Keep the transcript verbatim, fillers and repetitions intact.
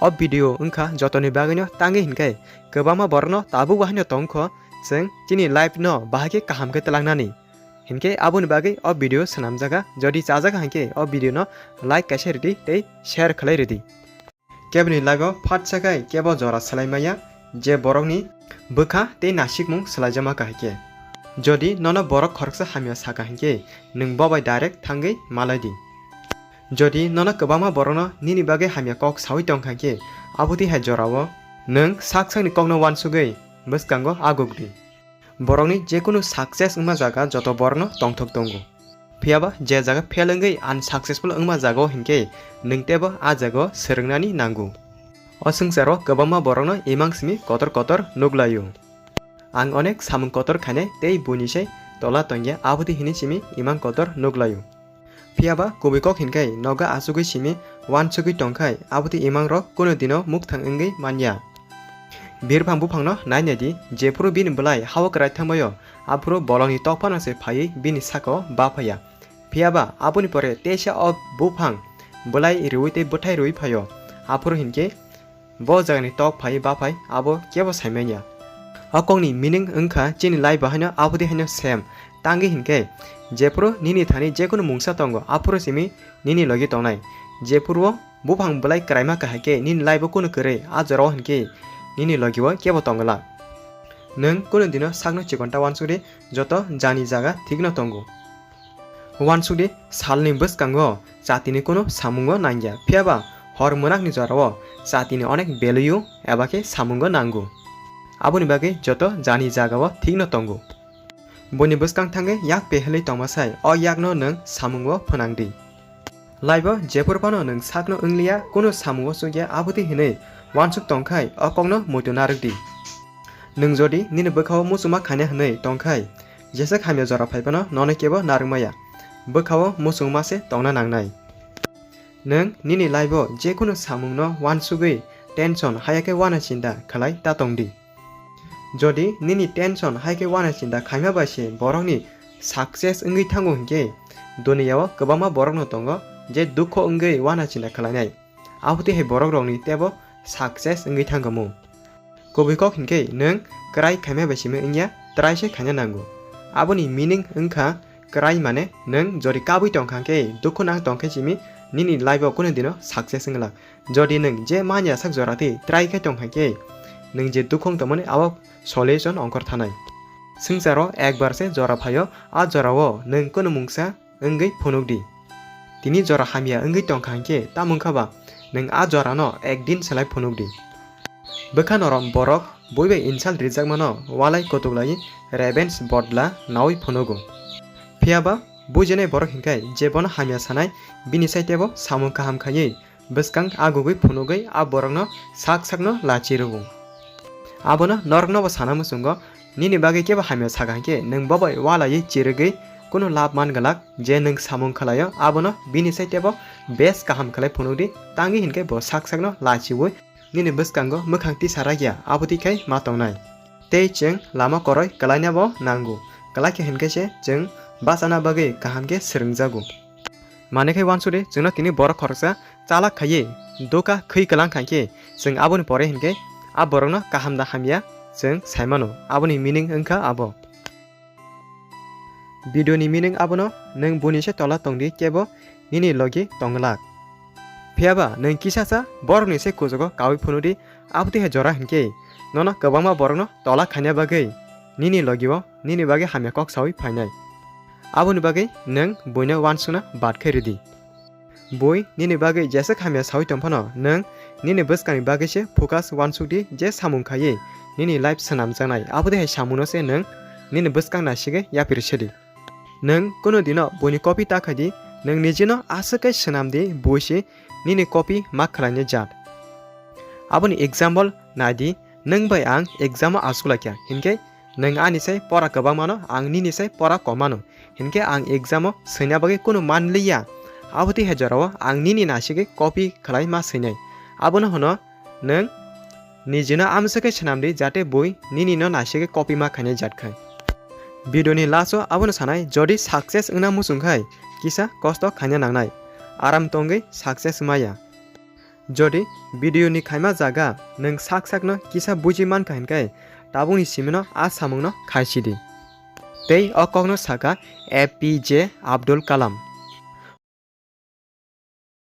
O video wngkha jotoni bagwino tangwi hinkhe kwbangma borokno tabuk bahaino tongkho chwng chini life no bahai khe kaham khe twlangnani. Hinkhe aboni bagwi o video swnamjaga, jodi chajaga hinkhe o video no like kaisa ridi tei share khlai ridi. Keboni life o phatsa khai kebo jora swlai maya je borokni bwkha tei nasikmung swlaijama kahai khe. Jodi nono borok khoroksa hamya saka hinkhe nwng bo bai direct thangwi malai di. Jodi nono kwbangma borokno nini bagwi hamya kok saui tongkha khe, aboni hai jorao nwng sak sakni kokno uansugwi bwskango aguk di. Borokni jekunu success wngma jaga joto borokno tongthok tongo. Phiyaba je jaga fail wngwi unsuccessful wngma jagao hinkhe nwng teibo a jagao swrwngnani nango. O swngcharo kwbangma borokno imang simi kotor kotor nukhlaio. Ang onek samung kotor khainai tei buini sai tola tongya, aboni hini simi imang kotor nukhlaio. Phiyaba kubui kok hinkhe nogo achugwi simi uansugwi tongkhai, aboni imangrok kunu dino mukthang wngwi manya. Birphang buphangno nainai di, jephuru bini bwlai hao kwrai thangbaio, aphuru bolongni tokphano se phaiwi bini sakao baphaiya. Phiyaba aboni pore teisa o buphang bwlai riui tei bwthai riui phaio, aphuru hinkhe bo jagani tok phai baphai abo kebo saimanya. O kokni meaning wngkha chini life bahaino aboni haino same. Tangwi hinkhe jephuru nini thani jekunu mungsa tongo, aphuru simi nini logi tongnai. Jephuru o buphang bwlai kwraima kahai khe nini life o kunu kwrwi, a jorao hinkhe nini logi o kebo tongwlak. Nwng kunu dino sakno chikonta uansukdi, joto jani jaga thikno tongo. Uansukdi, salni bwskango chatini kunu samungo nangya, phiyaba hor mwnakni jorao chatini onek value eba khe samungo nango. Aboni bagwi joto jani jagao thikno tongo. Buini bwskang thangwi yak pehelwi tongmasai, o yakno nwng samungo phwnangdi. Life-o jephuru phano nwng sakno wngliya, kunu samungo chukya, aboni hinwi uansuk tongkhai, o kokno muitu narwkdi. Nwng jodi nini bwkhao muchungma khaina hwnwi tongkhai, jeswk hamya jora phaiphano nono kebo narwkmaya, bwkhao muchungma se tongna nangnai. Nwng nini life-o jekunu samungno uansugwi tension haya khe uana chinta khlai ta tongdi. Jodi nini tension hai khe uana chinta khaima bai se borokni success wngwi thango hinkhe, duniya-o kwbangma borokno tongo je dukho wngwi uana chinta khlainai. Aboni hai borokrokni teibo success wngwi thangkhamu. Kubui kok hinkhe nwng kwrai khaima bai simi wngya, try se khaina nango. Aboni meaning wngkha kwrai mane nwng jodi kabui tongkha khe, dukho nang tongkhe simi nini life-o kunu dino success wngla. Jodi nwng je manya sak jora twi try khai tong hai khe, nwng je dukhong tongmani abo solution ongkhor thanai. Swngcharo ekbar se jora phaio, a jorao nwng kunu mungsa wngwi phunukdi. Tini jora hamya wngwi tongkha hinkhe, tamo wngkha ba nwng a jorano ekdin selai phunukdi. Bwkha norom borok bui bai insult rijakmano walai kutuklai revenge bodla naui phunugo. Phiyaba buijaknai borok hinkhe je bono hamya sanai, bini sai teibo samung kaham khaiwi bwskang agugwi phunugwi a borokno sak sakno lachi rwo. Abono noroknobo sana muchungo, nini bagwi kebo hamya saka hinkhe nwng bo bai walaiwi chirigwi kunu lab man glak, je nwng samung khlaio abono bini sai teibo bes kaham khlai phunukdi, tangwi hinkhe bo sak sakno lachiwi nini bwskango mwkhang tisa rakya, abo twi khai ma tongnai. Tei chwng lama koroi kwlainabo nango, kwlai khe hinkhe se chwng bachana bagwi kaham khe swrwngjago. Manwi khai uansukdi, chwngno tini borok khoroksa chalak khaiwi doka khwi kwlang kha khe, chwng aboni pore hinkhe a borokno kaham da hamya chwng sai mano, aboni meaning wngkha abo. Video ni meaning abono, nwng buini se tola tongdi, kebo nini logi tonglak. Phiyaba nwng kisasa borokni se kuchugo kaui phunudi, aboni hai jora hinkhe nono kwbangma borokno tola khaina bagwi nini logio nini bagwi hamya kok saui phainai. Aboni bagwi nwng buino uansukna bad khe ridi. Bui nini bagwi jeswk hamya saui tongphano, nwng nini bwskangni bagwi se focus uansukdi, je samung khaiwi nini life swnamjaknai, aboni hai samungno se nwng nini bwskang naisigwi yapri sedi. Nwng kunu dino buini copy ta khaidi, nwng nijino aswk khe swnamdi, bui se nini copy ma khlainai jat. Aboni example naidi, nwng bai ang exam o aswk laikha, hinkhe nwng ani sai pora kwbang mano, ang nini sai pora kom mano. Hinkhe ang exam o swina bagwi kunu man liya. Abo twi hai jorao ang nini naisigwi copy khlai ma swinai. Abono hwno nwng nijino amswk khe swnamdi, jate bui nini no naisigwi copy ma khainai jat khai. Video ni last o abono sanai, jodi success wngna muchung khai kisa kosto khaina nangnai, aram tongwi success maya. Jodi video ni khaima jaga nwng sak sakno kisa buji mankha hinkhe, tabukni simino a samungno khaisidi. Tei o kokno sakha A P J Abdul Kalam.